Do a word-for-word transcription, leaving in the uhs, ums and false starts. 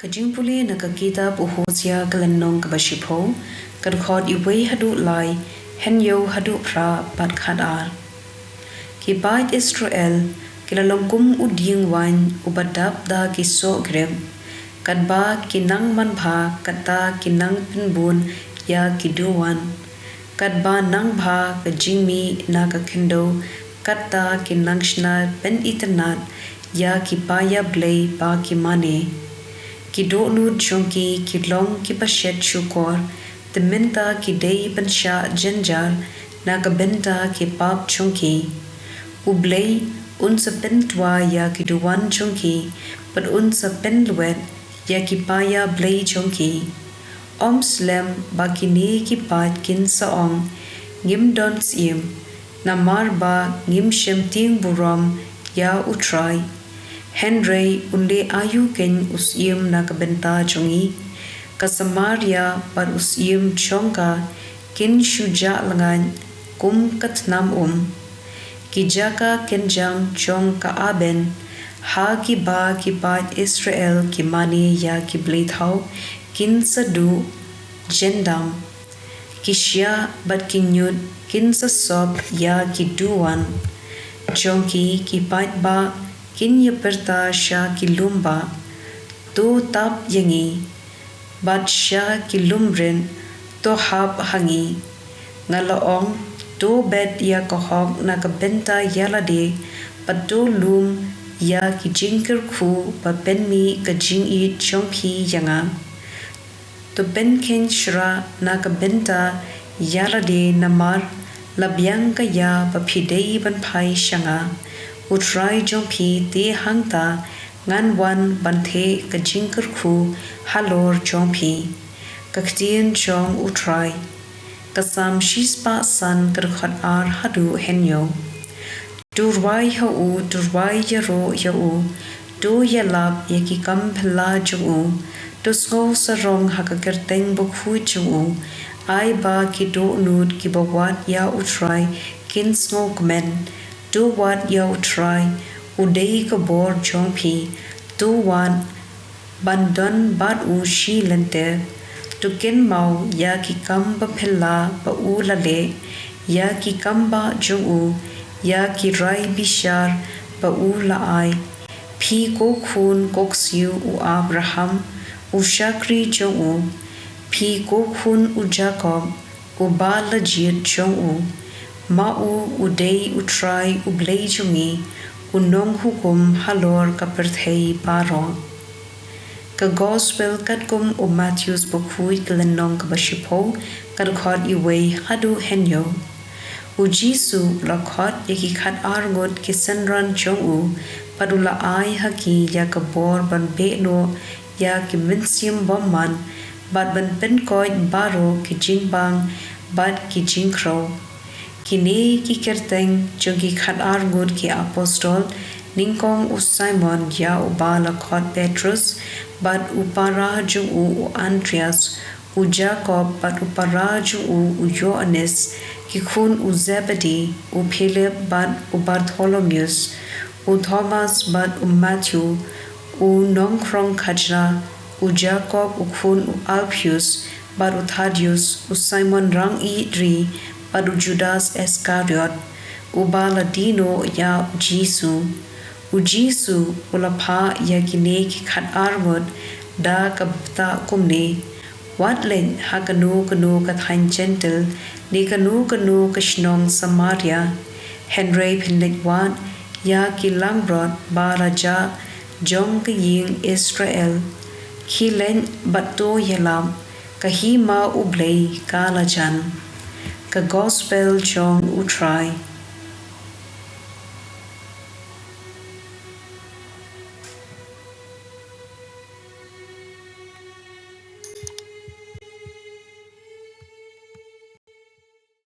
Ka jingpule na ka kitab u Hosea ka lynnong kaba shiphew, ka dkhot uwei haduh lai, hynñiew haduh phra bad khatar. Ki paid Israel ki la long kum u dieng waiñ uba dap da ki soh grep, katba ki nang manbha katta ki nang pynbun ïa ki duwan. Katba nang bha ka jingmih na ka khyndew, katta ki nang shna pynitynnad ïa ki paid blei ba ki mane. Ki dohnud jong ki ki long kiba shet shukor, te mynta ki dei ban shah jynjar na ka bynta ki pap jong ki. U Blei un sa pyntwa ïa ki duwan jong ki, bad un sa pynlwet ïa ki paid blei jong ki. Ym slem ba kine ki paid kin sa ong, ngim don syiem, namar ba ngim shym tieng burom ïa u Trai. Hynrei un leh aïu keiñ u syiem na ka bynta jong ngi? Ka Samaria bad u syiem jong ka kin shu jah lyngngaiñ kum ka tnam um. Ki jaka kynjang jong ka Aben, ha kiba ki paid Israel ki mane ïa ki blei thaw, kin sa duh jyndam. Ki shiah bad ki ñiut kin sa sop ïa ki duwan jong ki, ki paidbah kin ïa pyrta sha ki lum bah, to tap ïa ngi, bad sha ki lum rit, to hap ha ngi. Nga la ong, to bet ïa ka hok na ka bynta ïa lade, bad to lum ïa ki jingkyrkhu ba pynmih ka jingïeit jong phi ïa nga. To pynkheiñ shra na ka bynta ïa lade, namar la biang ka ïa ba phi dei ban phai sha nga. U Trai jong phi te hangta, ngan wan ban theh ka jingkyrkhu halor jong phi. Ka ktien jong u Trai. Ka Salm shispah san, ka dkhot ar haduh hynñiew. To rwai ha u, to rwai ïaroh ïa u, to ïalap ïa ki kam phylla jong u, to sngew sarong ha ka kyrteng bakhuid jong u. Ai ba ki dohnud kiba wad ïa u Trai kin sngewkmen. To wad ïa u Trai, u dei ka bor jong phi. To wad ban don bad u shi lynter. To kynmaw ïa ki kam ba phylla ba u la leh, ïa ki kam bah jong u, ïa ki rai bishar ba u la ai. Phi ko khun ko ksiew u Abraham, u shakri jong u. Phi ko khun u Jakob, uba la jied jong u. Ma u u dei u Trai u Blei jong ngi, u nonghukum halor ka pyrthei baroh. Ka Gospel katkum u Mathaios bakhuid, ka lynnong kaba shiphew, ka dkhot uwei haduh hynñiew. U Jisu u la khot ïa ki khatar ngut ki synran jong u, bad u la ai ha ki ïa ka bor ban beh noh ïa ki mynsiem bymman, bad ban pynkoit baroh ki jingbang bad ki jingkhrew. Kine ki kyrteng jong ki khatar ngut ki apostol, nyngkong u Simon ïa uba la khot Petrus, bad u para jong u u Andreas, u Jakob bad u para jong u u Ïoannis, ki khun u Zebedi, u Philip bad u Bartholomeus, u Thomas bad u Mathew, u nongkhrong khajna, u Jakob u khun u Alpheus, bad u Thadeus, u Simon rangïeid ri, bad u Judas Iskariot, uba la die noh ïa u Jisu. U Jisu u la phah ïa kine ki khatar ngut da kaba ktah kumne: Wat leit ha kano kano ka thaiñ Jentil, ne kano kano ka shnong Samaria. Hynrei phin leit wad ïa ki langbrot ba la jah jong ka ïing Israel. Khie leit bad to ïalap, ka hima U Blei ka la jan. Ka Gospel jong U Trai.